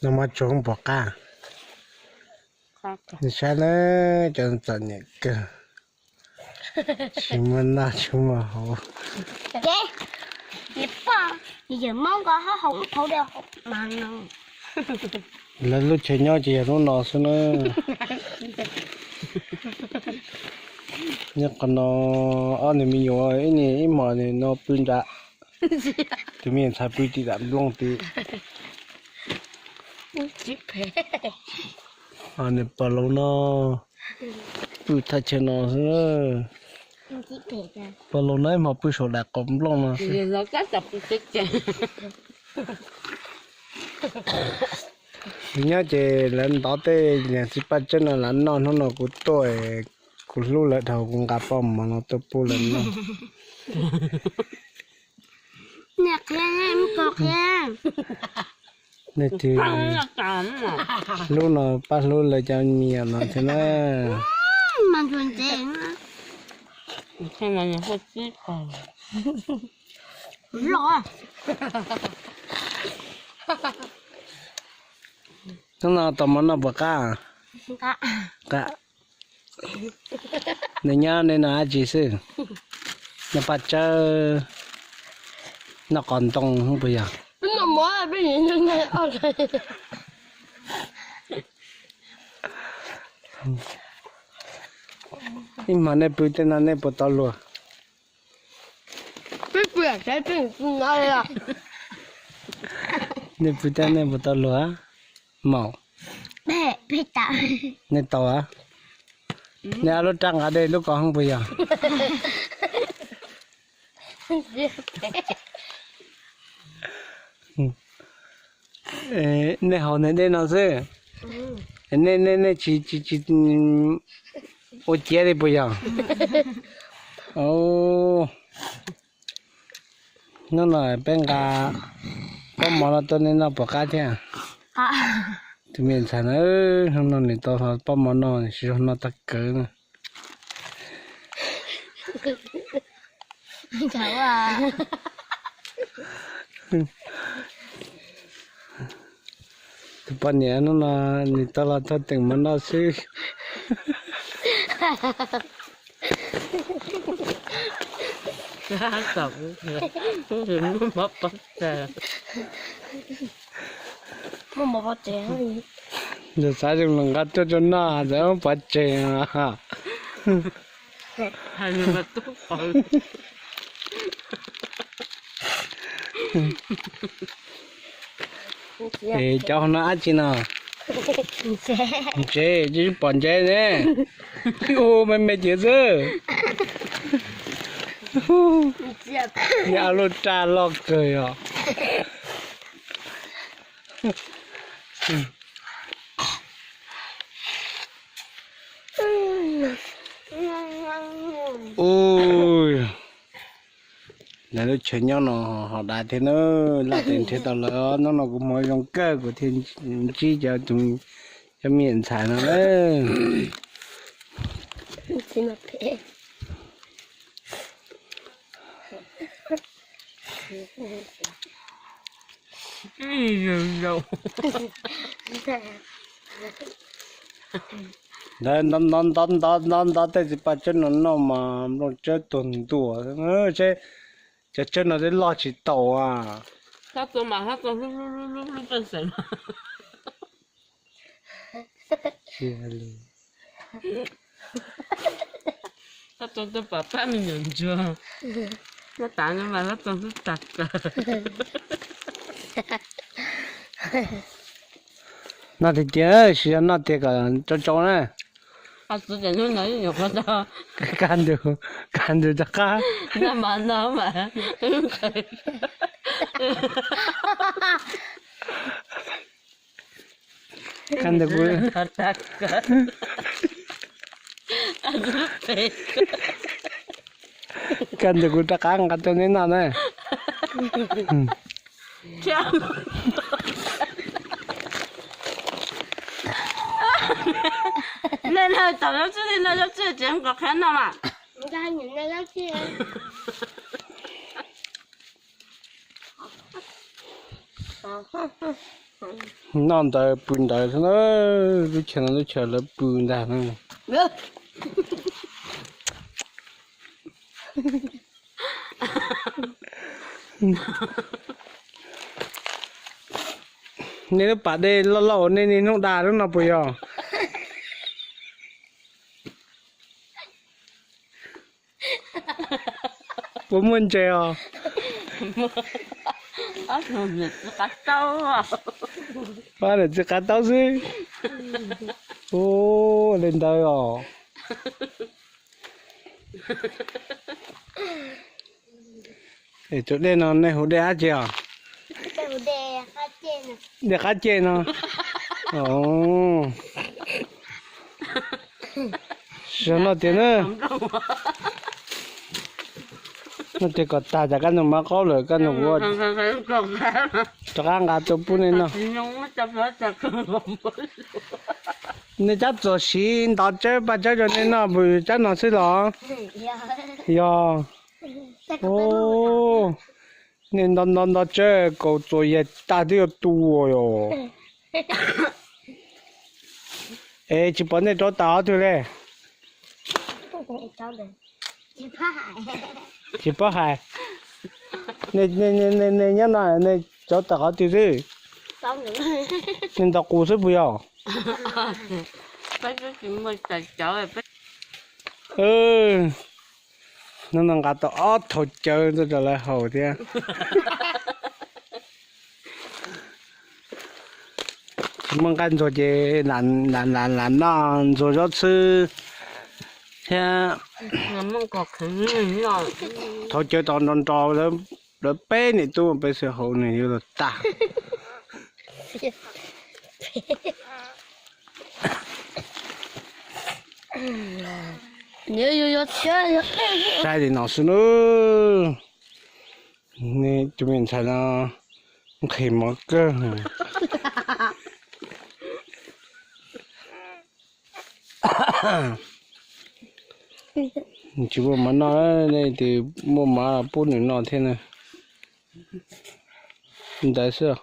No mas tsuag pom qab. Nws saib na, cov txom nyem kawg, tsis muaj noj tsis muaj haus. Ces niam pog, yawm Hmoob nko ho haus ub haus dej mas no. Lawv lub chaw nyob ces yog lub no xwb na. Nyob qhov no, ob niag me nyuam ib niag ib hmos no pw nram, tus me ntxhais pw tim nram nplooj tid. Nws pog laus no pw thaj chaw no xwb. Pog laus no ib hmos pw saum daim qaum nplooj no. Nyob ces lawv ntov tej niag txiv paj tsawb no lawv noj, hnub no kuv tuaj, kuv hlub lawv dhau kuv nqa paj mov no tuaj pub lawv noj. Nej twb hlub no pab hlub lawv cov me nyuam no thiab na. Hnub no tau mov noj puas qab? Qab. Nws nyob nej no dab tsi xwb? Noj paj tsawb, noj qos ntoo puas yog? Ib hmos nej pw tej no nej puas tau luag? Nej pw tej nej puas tau luag? Maum, nej tau a? Nej ob lub rab nqa dej lub ko heev puas yog? Nej haus niag dej no xwb, nej nej nej tsis tsis tsis ua ciav li puas yog? Hnub no peb nqa pob mov no tuaj nej noj puas qab thiab? Tus me ntxhais na, hnub no nws tau pob mov no nws tsis zoo noj tag kawg na. Tus poj niam hnub no nws tau los thauj teem mov noj xwb. Ntawd xav zoo los nqa tuaj rau noj, txawm pov tseg. Es cov hauv no dab tsi no? Ntses, tsis pom ntses ne. Hu me me tiag xwb. Yog lub raj loj kawg yog. Ui, lawv lub chaw nyob no ho dav thiab na, laj tes nrhiav tau lawm. Hnub no kuv hmoov zoo kawg kuv thiaj ntsib cov, cov me nyuam ntxhais no na. Ntov ntov ntov ntov ntov tej txiv paj tsawb no noj mas nplooj tsawb tuag ntuag, cov tsawb no twb loj tsis taus a. Hlob Txoov tuaj pom pab me nyuam ntsuag, nyob tas no mas Hlob Txoov twb tag plaws. Noj tiag tiag, tsis yog noj tiag kom tsau tsau na. Kaj ntug, kaj ntug rov qab. Kaj ntug kuv, kaj ntug kuv rov qab nqa rau neb noj na. Nej noj tau zaub tsuj li no, zaub tsuj tseem kom qhia noj mas. Noj ntawd pw ntawd xwb na, lub chaw no lub chaw lawv pw ntag na. Nej lub pas dej loj loj uas nej niaj hnub da lub no puas yog? Puas muaj ntses os? Pab niam txiv qav taub xwb. Ua li ntawd os. Es tus dej no nej hu dej dab tsi os? Dej qab ceg no. Sawv no tias na, no tias kom tag tas kaj ntug mov qaub lawm kaj ntug ua rov qab nqa tuaj pub nej noj. Nej cab txuas siv nto tsawb paj tsawb rau nej noj, puas cab no xwb los? Yog. Nej nto nto nto tsawb kaus txuas yaig tag twb yuav tu yos. Es tsis pom nej rauv taws qhov twg li? Tsis paub hais. Nej nyob no nej rauv taws qhov twg xwb? Nej nto qus xwb puas yog? Hnub no nqa tau ob thaum cawv tuaj rau lawv haus thiab. Tsis muaj nqaij ntxuag ces lam noj ntxuag zaub xwb thiab. Thaum cawv tau nro nro, lawv peb niam tub peb xwb haus nws yuav luag tag. Saib li no xwb nawb. Nej tus me ntxhais no nqhis mov kawg. Tsis muaj mov noj, nej tis muaj mov pub nws noj thiab na. Ntawd xwb.